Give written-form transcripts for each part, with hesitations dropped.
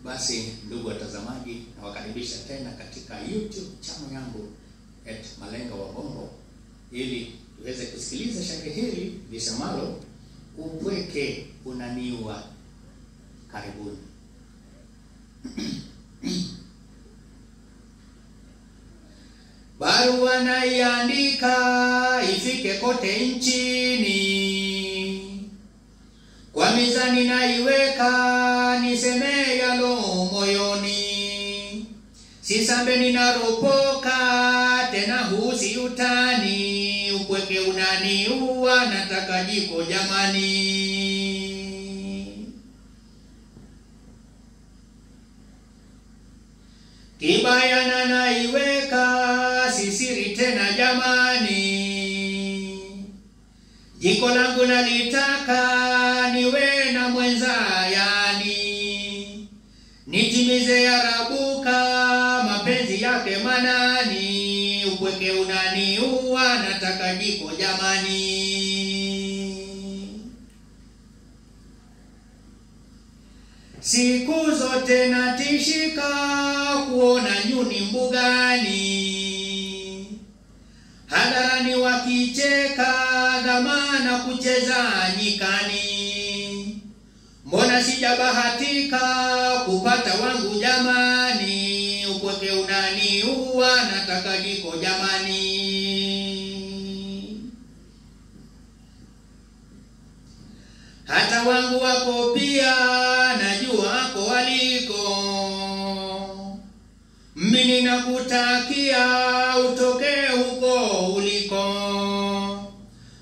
Basi ndugu watazamaji, nawakaribisha tena katika YouTube channel yangu @Malenga wa Bombo ili tuweze kusikiliza shairi hili lisemalo upweke unaniua. Karibuni. Barua naiandika ifike kote nchini, kwa mizani naiweka niseme yalo moyoni, sisambe ninaropoka tena huu si utani, upweke unaniua nataka jiko jamani. Kibayana naiweka sisiri tena jamani, jiko langu nalitaka niwe na mwenza yani, nitimize ya rabuka mapenzi yake manani, upweke unaniua nataka jiko jamani. Siku zote natishika kuona nyuni mbugani, hadharani wakicheka dhamana kucheza nyikani, mbona sijabahatika kupata wangu jamani, upweke unaniua nataka jiko jamani. Hata wangu wako pia najua wako waliko, mimi ninakutakia utoke huko uliko,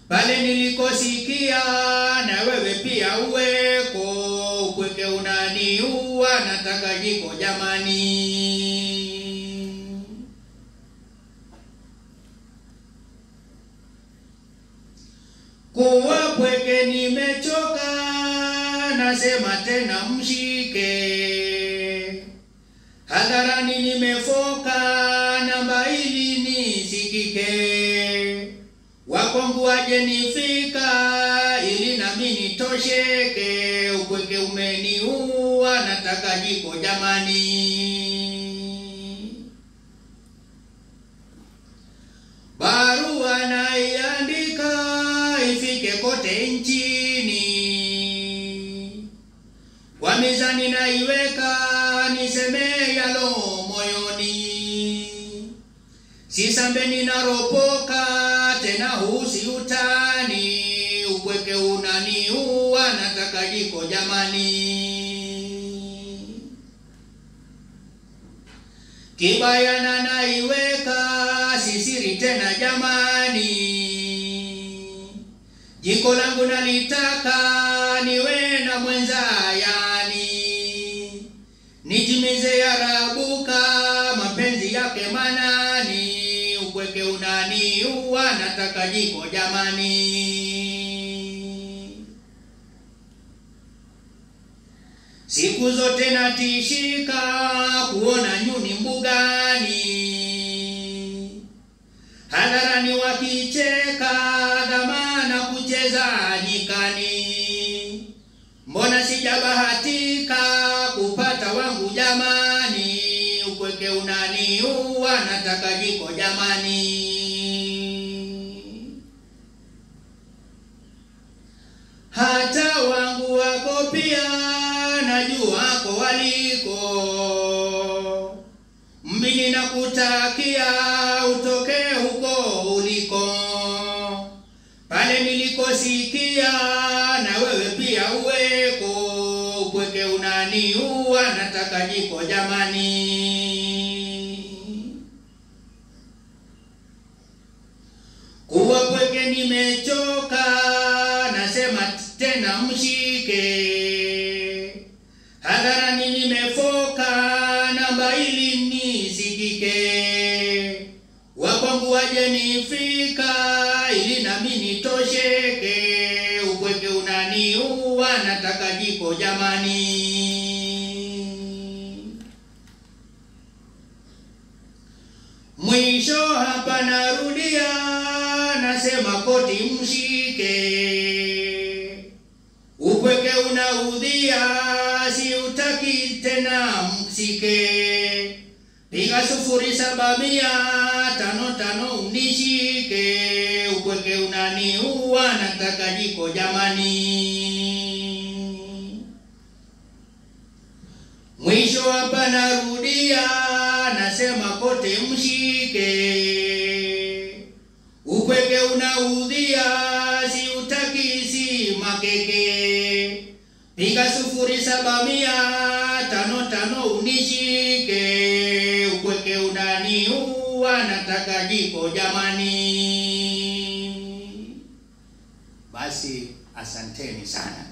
pale nilikosikia na wewe pia uweko, upweke unaniua nataka jiko jamani. Kuwa pweke nimechoka nasema tena mshike, hadharani nimefoka namba ili nisikike, wakwangu waje nifika ili nami nitosheke, upweke umeniua nataka jiko jamani. Barua naiandika ifike kote nchini, kwa mizani naiweka niseme yalo moyoni, sisambe ninaropoka tena huu si utani, upweke unaniua nataka jiko jamani. Kibayana naiweka sisiri tena jamani, jiko langu nalitaka niwe na mwenza yani, nitimize ya rabuka mapenzi yake manani, upweke unaniua nataka jiko jamani. Siku zote natishika kuona nyuni mbugani, hadharani wakicheka dhamana kucheza nyikani, mbona sijabahatika kupata wangu jamani, upweke unaniua nataka jiko jamani. Hata wangu wako pia najua wako waliko, mimi ninakutakia utoke huko uliko, pale nilikosikia na wewe pia uweko, upweke unaniua nataka jiko jamani. Kuwa pweke nimechoka nasema tena mshike, hadharani nimefoka namba ili nisikike, wakwangu waje nifika ili nami nitosheke, upweke unaniua nataka jiko jamani. Mwisho hapa narudia nasema koti mshike, upweke unaudhia si utani. utaki tena msike. Piga 0700 55 unishike, upweke unaniua, nataka jiko jamani. Mwisho hapa narudia, nasema kote mshike, upweke unaudhia, si utaki si makeke. Piga 0700 55 unishike, upweke unaniua, nataka jiko jamani. Basi asanteni sana.